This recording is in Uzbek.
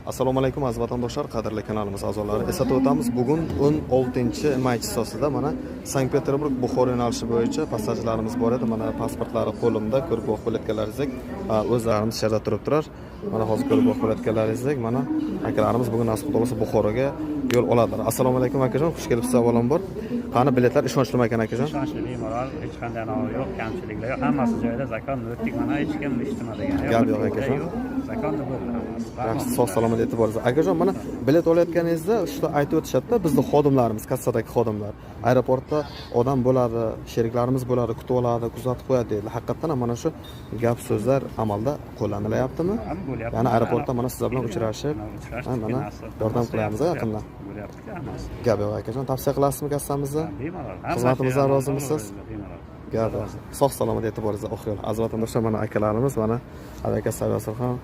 Assalomu alaykum, aziz vatandoshlar, qadrli kanalimiz a'zolari. Eslatib o'tamiz, bugun 16 may chislosida mana Sankt Peterburg Buxoro yo'nalishi bo'yicha passajirlarimiz bor edi. Mana pasportlari qo'limda, ko'rib guvoh bo'layotganlaringizdek, o'zlarimiz shu yerda turibdilar. Mana hozir ko'rib guvoh bo'layotganlaringizdek, mana akalarimiz bugun, nasib xohlasa, Buxoroga yo'l oladilar. Assalomu alaykum, akajon, xush kelibsiz avvalambor. Qani, biletlar ishonchlimi ekan, akajon? Ishonchli, bemalol, hech qanday anavi yo'q, kamchiliklar yo'q, hammasi joyida, закон o'tdik, mana hech kim eshitma degan yo'q. Gap yo'q, akajon. Yo'q, законный bo'ldi hammasi. Yaxshi, sog' salomat yetib borasiz. Akajon, mana bilet olayotganingizda shu aytib o'tishadida, bizni xodimlarimiz, kassadagi xodimlar, aeroportda odam bo'ladi, sheriklarimiz bo'ladi, kutib oladi, kuzatib qo'yadi deydi. Haqiqatdan ham mana shu gap so'zlar amalda qo'llanilyaptimi? Ham bo'lyapti. Ya'ni aeroportda mana sizlar bilan uchrashib, uchrashdik, ha, mana narsa. yordam Hammasi qilyapmiz yaxshi yaqindan. Bo'lyapti hammasi. Gap yo'q, akajon. Tavsiya qilasizmi kassamizni? Bemalol. Xizmatimizdan rozimisiz? Bemalol. Gap yo'q. Sog' salomat yetib borasiz. Oq yo'l. Aziz vatandoshlar, mana akalarimiz, mana aviakassa aviasir ham.